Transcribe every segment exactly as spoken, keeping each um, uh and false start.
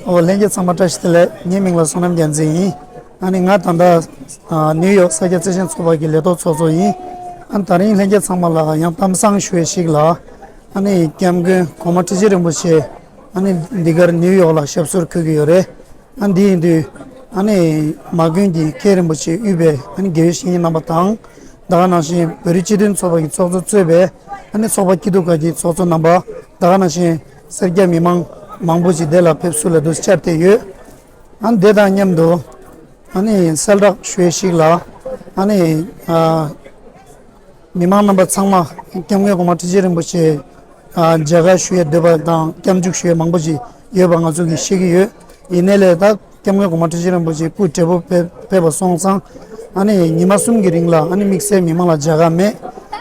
ཨོ། ལྷན་རྒྱས་ཚང་མ་བཀྲ་ཤིས་བདེ་ལེགས། ངའི་མིང་ལ་བསོད་ནམས་རྒྱལ་མཚན་ཡིན། ཨ་ནི་ང་ད་ལྟ་ཨ་ནིའུ་ཡོག་ས་སྐྱ་བརྩེ་ཆེན་ཚོགས་པ་གི་ལས་ཐོག་ཚོགས་གཙོ་ཡིན། ཨ་ནི་དེ་རིང་ལྷན་རྒྱས་ཚང་མ་ལ་ཡང་གཏམ་བཟང་ཞུ་ཡས་ཤིག་ལ། ཨ་ནི་སྐྱབས་མགོན་གོང་མ་ཁྲི་ཆེན་རིན་པོ་ཆེ་ཨ་ནི་འདི་གར་ནིའུ་ཡོག་ལ་ཞབས་སོར་འཁོད་ཀྱི་ཡོད་རེད། ཨ་འདི་ཡིན་དུས་ཨ་ནི་མ་དགོན་གྱི་མཁན་རིན་པོ་ཆེ་དབུས་པའི་ཨ་ནི་དགེ་བའི་བཤེས་གཉེན་རྣམ་པ་དང་། ད་ག་ནང་བཞིན་བོད་རིགས་སྤྱི་མཐུན་ཚོགས་པ་གི་ཚོགས་གཙོ་གཙོས་པའི་ཨ་ནི་ཚོགས་པ་སྐྱིད་སྡུག་ཁག་གི་ཚོགས་གཙོ་རྣམ་པ། ད་ག་ནང་བཞིན་སེར་སྐྱ་མི་མང་མང་པོ་ཞིག་དེ་ལ་ཕེབས་བསུ་ལ་འདུ་བཅར་ཏེ་ཡོད། ཨ་ནི་དེ་དང་མཉམ་དུ་ཨ་ནི་གསལ་བསྒྲགས་ཞུ་ཡས་ཤིག་ལ། ཨ་ནི་ཨ་མི་མང་རྣམ་པ་ཚང་མ་སྐྱབས་མགོན་གོང་མ་ཁྲི་ཆེན་རིན་པོ་ཆེ་ཨ་མཇལ་ཁ་ཞུ་ཡས་འདོད་པ་དང་སྐྱབས་འཇུག་ཞུ་ཡས་མང་པོ་ཞིག་ཡོད་པ་ང་ཚོ་གིས་ཤེས་ཀྱི་ཡོད། ཡིན་ནའི་ལས་ད་སྐྱབས་མགོན་གོང་མ་ཁྲི་ཆེན་རིན་པོ་ཆེ་སྐུ་བགྲེས་པོ་ཕེབས་ཕེབས་པ་སོང་ཙང་ཨ་ནི་ཉི་མ་གསུམ་གྱི་རིང་ལ་ཨ་ནི་དམིགས་བསལ་མི་མང་ལ་མཇལ་ཁ་མེད།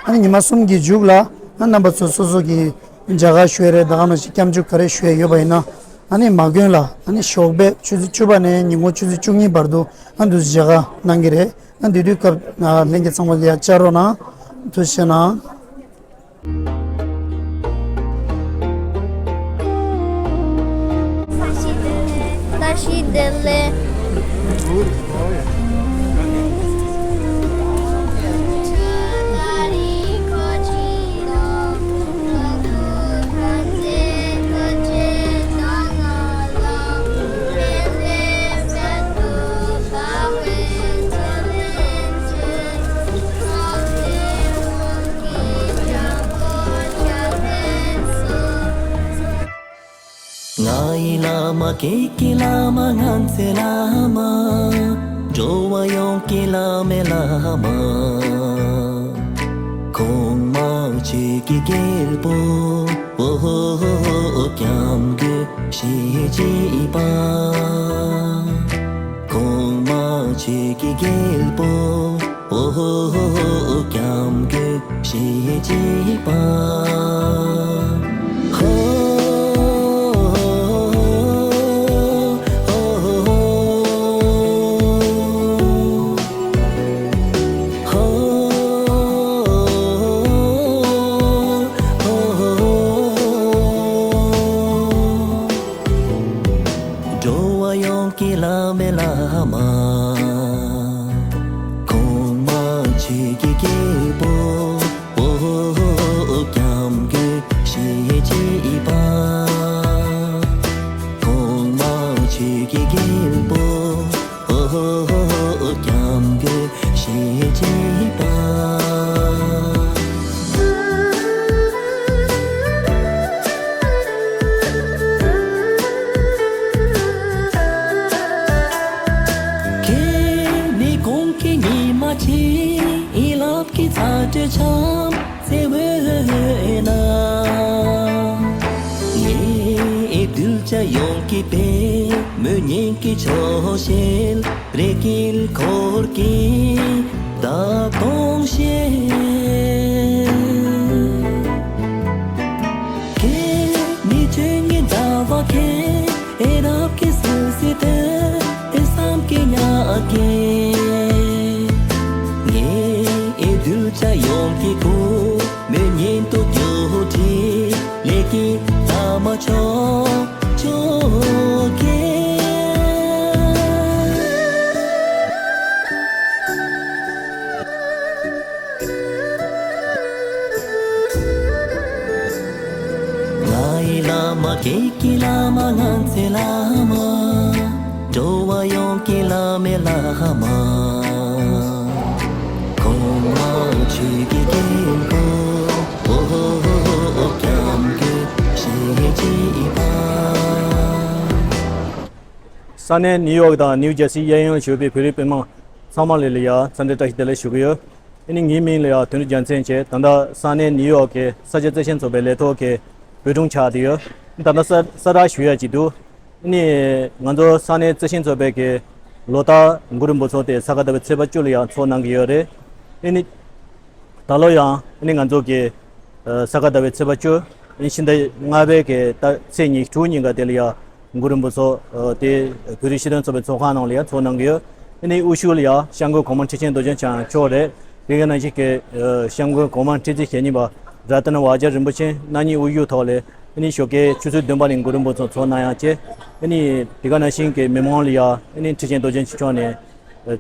ཨ་ནི་ཉི་མ་གསུམ་གྱི་མཇུག་ལ་ཨ་རྣམ་པ་ཚོ་སོ་སོ་གི་མཇལ་ཁ་ཞུ་ཡས་རེད། ད་ག་ནང་བཞིན་སྐྱབས་འཇུག་ག་རེ་ཞུ་ཡས་ཡོད་པ་ཡིན་ན་ཨ་ནི་མ་དགོན་ལ་ཨ་ནི་ཞོགས་པའི་ཆུ་ཚོད་བཅུ་པ་ནས་ཉིན་གུང་ཆུ་ཚོད་བཅུ་གཉིས་བར་དུ་ཨ་འདུག་མཇལ་ཁ་གནང་གི་རེད། ཨ་འདི་དུས་སྐབས་ལྷན་རྒྱས་ཚང་མ་ལ་ཡ་བཅར་རོགས་གནང་། ཐུགས་རྗེ་གནང་། ང་ཡི་བླ་མ་སྐྱེ་ཀྱི་བླ་མ་ངན་ཚེ་བླ་མ། འགྲོ་བ་ཡོངས་ཀྱི་བླ་མའི་བླ་མ། གོང་མ་ཆོས་ཀྱི་རྒྱལ་པོ། ཨོ་ཧོ་ཧོ་ཧོ། སྐྱབས་མགོན་ཞེས་བགྱི་བ། གོང་མ་ཆོས་ཀྱི་རྒྱལ་པོ། ཨོ་ཧོ་ཧོ་ཧོ། སྐྱབས་མགོན་ཞེས་བགྱི་བ། ཧོ། ཧོ། འགྲོ་བ་ཡོངས་ཀྱི་བླ་མའི་བླ་མ། གོང་མ་ཆོས་ཀྱི་རྒྱལ་པོ། ཨོ་ཧོ་ཧོ་ཧོ། སྐྱབས་མགོན་ཞེས་བགྱི་བ། གོང་མ་ཆོས་ཀྱི་རྒྱལ་པོ། ཨོ་ཧོ་ཧོ་ཧོ། སྐྱབས་མགོན་ཞེས་བགྱི་བ། ཁྱེད་ནི་གོང་གི་ཉི་མ་ཆེ། ལག་གི་ཚ་དྲོད་ཆམ་ཚེ་བོས་ན། ངའི་གདུལ་བྱ་ཡོངས་ཀྱི་དཔེ། མོས་སྙིང་གི་ཆོག་ཤེས། རེ་སྐུལ་འཁོར་གྱིས་བདག་སྐྱོང་ཤེས། ཁྱེད་ནི་ཆོས་ཉིད་ཟླ་བ་ཁྱེད། ཨེ་རབ་ཀྱི་སུ་སི་ཏེ། ཨེ་བསམ་གྱི་ཉག་གི། ངའི་གདུལ་བྱ་ཡོངས་ཀྱི་སྐུ། མོས་ཉིད་དུ་རྒྱུ་ཁྲི། ལས་ཀྱི་ཐ་མ་ཆོག་ཆོག་གི། ང་ཡི་བླ་མ་སྐྱེ་ཀྱི་བླ་མ་ངན་ཚེ་བླ་མ། འགྲོ་བ་ཡོངས་ཀྱི་བླ་མའི་བླ་མ། གོང་མ་ཆོས་ཀྱི་རྒྱལ་པོ། ཨོ་ཧོ་ཧོ་ཧོ། སྐྱབས་མགོན་ཞེས་བགྱི་བ། ས་གནས་ནིའུ་ཡོག་དང་ནིའུ་ཇར་སི་གཡས་གཡོན་ལ་བཞུགས་པའི་བོད་རིགས་སྤུན་མང་ཚང་མ་ལ་ལ་ཡ་འཚམས་འདྲི་བཀྲ་ཤིས་བདེ་ལེགས་ཞུ་གི་ཡོད། ཨ་ནི་ངའི་མིང་ལ་ཡ་དོན་གྲུབ་རྒྱལ་མཚན་བྱས། ད་ལྟ་ས་གནས་ནིའུ་ཡོག་གི་ས་སྐྱ་བརྩེ་ཆེན་ཚོགས་པའི་ལས་ཐོག་གི་བོད་དྲུང་ཆགས་བསྡད་ཡོད། ད་ལྟ་གསར་གསར་བསྒྲགས་ཞུ་ཡ་ཅིག་འདུག། ཨ་ནི་ང་ཚོ་ས་གནས་བརྩེ་ཆེན་ཚོགས་པའི་གི་ལོ་ལྟར་གུ་རུ་འབུམ་ཚོགས་དེ་ས་ག་ཟླ་བའི་ཚེས་པ་བཅུ་ལ་ཡང་ཚོགས་གནང་གི་ཡོད་རེད། ཨ་ནི་ད་ལོ་ཡང་ཨ་ནི་ང་ཚོ་གི་ཨ་ས་ག་ཟླ་བའི་ཚེས་པ་བཅུ། ཨ་ནི་ཕྱི་ཟླ་ལྔ་པའི་གི་ད་ཚེས་ཉི་ཤུ་དྲུག་ཉིན་ཀ་དེ་ལ་ཡང་གུ་རུ་འབུམ་ཚོགས་ཨ་དེ་བོད་རིགས་སྤྱི་མཐུན་ཚོགས་པའི་ཚོགས་ཁང་ནང་ལ་ཡང་ཚོགས་གནང་གི་ཡོད། ཨ་ནི་དབུ་བཞུགས་ལ་ཡང་སྐྱབས་མགོན་གོང་མ་ཁྲི་ཆེན་རྡོ་རྗེ་འཆང་མཆོག་རེད། དེ་ག་ནང་བཞིན་གྱི་ཨ་སྐྱབས་མགོན་གོང་མ་ཁྲི་འཛིན་ཞེ་གཉིས་པ་རཏྣ་བཛྲ་རིན་པོ་ཆེ་རྣམ་གཉིས་དབུ་བཞུགས་ཐོག་ལ་ཨ་ནི་ཞོགས་ཀའི་ཆུ་ཚོད་བདུན་པ་ནས་གུ་རུ་འབུམ་ཚོགས་ཚོགས་གནང་ཡག་བྱས། ཨ་ནི་དེ་ག་ནང་བཞིན་གྱི་མི་མང་ལ་ཡ་ཨ་ནི་ཁྲི་ཆེན་རྡོ་རྗེ་འཆང་མཆོག་ནས་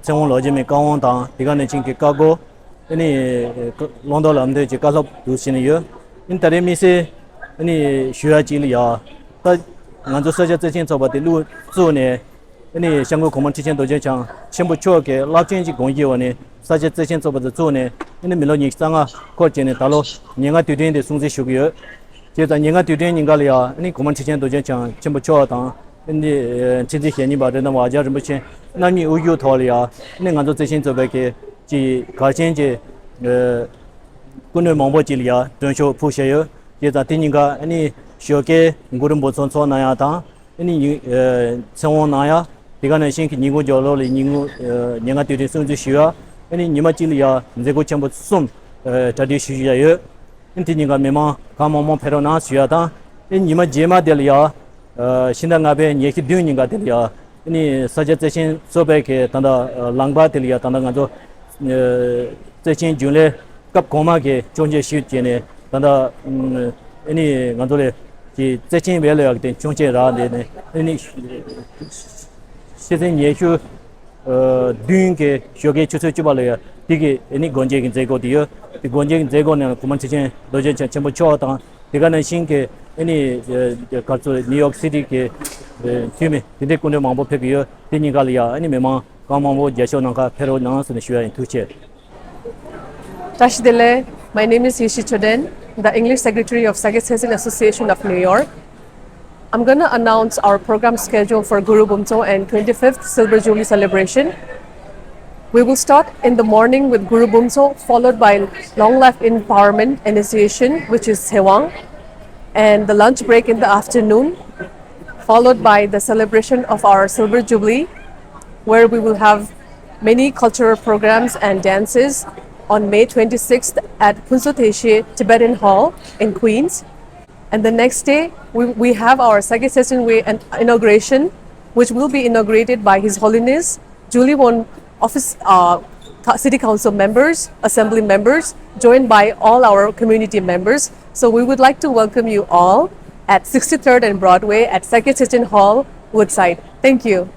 ཚེ་དབང་ལོ་རྒྱུས་མའི་བཀའ་དབང་དང་དེ་ག་ནང་བཞིན་གྱི་བཀའ་བསྒོ། ཨ་ནི་བླང་དོར་ལམ་སྟོན་གྱི་བཀའ་སློབ་དུ་ཕྱིན་ནས་ཡོད། ཨ་ནི་ད་རེས་དམིགས་བསལ་ཨ་ནི་ཞུ་ཡ་གཅིག་ལ་ཡ། ད་ང་ཚོ་ས་སྐྱ་རྩེ་ཆེན་ཚོགས་པ་དེ་བློ་བཙུགས་ནས། ཨ་ནི་སྐྱབས་མགོན་གོང་མ་ཁྲི་ཆེན་རྡོ་རྗེ་འཆང་ཆེན་པོ་མཆོག་གི་རླབས་ཆེན་གྱི་དགོངས་བཞེད་འོག་ནས་ས་སྐྱ་རྩེ་ཆེན་ཚོགས་པ་དེ་བཙུགས་ནས། ཨ་ནི་མི་ལོ་ཉི་ཤུ་རྩ་ལྔ་འཁོར་བྱས་ནས་ད་ལོ་ཉེར་ལྔ་དུས་དྲན་དེ་སྲུང་བརྩི་ཞུ་གི་ཡོད། བྱས་ཙང་ཉེར་ལྔ་དུས་དྲན་ཉིན་ཀ་ལ་ཡ་ཨ་ནི་གོང་མ་ཁྲི་ཆེན་རྡོ་རྗེ་འཆང་ཆེན་པོ་མཆོག་དང་། ཨ་ནི་ཁྲི་འཛིན་ཞལ་གཉིས་པ་རེད་དང་ཝ་རྒྱལ་རིན་པོ་ཆེ་རྣམ་གཉིས་དབུ་བཞུགས་ཐོག་ལ་ཡ་ཨ་ནི་ང་ཚོ་རྩེ་ཆེན་ཚོགས་པའི་གི་ཅིག་གལ་ཆེན་གྱི་སྐུ་མགྲོན་མང་པོ་ཅིག་ལ་ཡ་མགྲོན་ཤོག་ཕུལ་བཞག་ཡོད། བྱས་ཙང་དེ་ཉིན་ཀ་ཨ་ནི་ཞོགས་ཀས་གུ་རུ་འབུམ་ཚོགས་ཚོགས་གནང་ཡ་དང་། ཨ་ནི་ཉིན་ཨ་ཚེ་དབང་གནང་ཡ། དེ་ག་ནང་བཞིན་གྱི་ཉིན་གུང་མཇུག་ལོག་ལ་ཉིན་གུང་ཨ་ཉེར་ལྔ་དུས་དྲན་སྲུང་བརྩི་ཞུ་ཡ། ཨ་ནི་ཉི་མ་གཅིག་ལ་ཡ་མཛད་སྒོ་ཆེན་པོ་གསུམ་ཨ་གྲ་སྒྲིག་ཞུ་བཞག་ཡོད། ཨ་ནི་དེ་ཉིན་ཀ་མི་མང་གང་མང་མང་ཕེབས་རོགས་གནང་ཞུ་ཡ་དང་། ཨ་ནི་ཉི་མ་རྗེས་མ་དེ་ལ་ཡ་ཨ་ཕྱི་ཟླ་ལྔ་པའི་ཉི་ཤུ་བདུན་ཉིན་ཀ་དེ་ལ་ཡ། ཨ་ནི་ས་སྐྱ་རྩེ་ཆེན་ཚོགས་པའི་གི་ད་ལྟ་ཨ་ལམ་ཁ་དེ་ལ་ཡ་ད་ལྟ་ང་ཚོ་ཨ་རྩེ་ཆེན་རྒྱུན་ལས་སྐབས་གོང་མ་གི་སྐྱོན་བརྗོད་ཞུས་བྱས་ནས་ད་ལྟ་ཨ་ནི་ང་ཚོ་ལས་ཀྱི་རྩེ་ཆེན་བལ་ལ་ཡ་གི་དེ་སྐྱོན་བརྗོད་རག་ནས་ནས་ཨ་ནི་ཤེས་ཚན་ཉི་ཤུ་ཨ་བདུན་གི་ཞོགས་ཀའི་ཆུ་ཚོད་བཅུ་པ་ལ་ཡ་དེ་གི་ཨ་ནི་སྒོ་འབྱེད་ཀྱི་མཛད་སྒོ་དེ་ཡོད། དེ་སྒོ་འབྱེད་ཀྱི་མཛད་སྒོ་ནང་གོང་མ་ཁྲི་ཆེན་རྡོ་རྗེ་འཆང་ཆེན་པོ་མཆོག་དང་། དེ་ག་ནང་བཞིན་གྱི་ཨ་ནི་ཨ་ག་ཚོད་ནིའུ་ཡོག་སི་ཊི་གི་ཨ་འཐུས་མི་དེ་འདྲའི་སྐུ་མགྲོན་མང་པོ་ཕེབས་ཀྱི་ཡོད། དེ་ཉིན་ཀ་ལ་ཡ་ཨ་ནི་མི་མང་གང་མང་པོ་རྒྱབ་སྐྱོར་གནང་ག་ཕེབས་རོགས་གནང་ཟེར་ནས་ཞུ་ཡ་ཡིན། ཐུགས་རྗེ་ཆེ། Tashi Delek, my name is Yeshi Choden, the English Secretary of Sakya Tshesen Association of New York. I'm going to announce our program schedule for Guru Bumtso and twenty-fifth Silver Jubilee celebration. We will start in the morning with Guru Bumtso, followed by Long Life Empowerment Initiation, which is Sewang, and the lunch break in the afternoon, followed by the celebration of our Silver Jubilee, where we will have many cultural programs and dances on May twenty-sixth at Phuntsho Taeshe Tibetan Hall in Queens. And the next day, we, we have our Sakya Tshesen Way and inauguration, which will be inaugurated by His Holiness Julie Won, office, uh, co- City Council members, Assembly members, joined by all our community members. So we would like to welcome you all at sixty-third and Broadway at Sakya Tshesen Hall, Woodside. Thank you.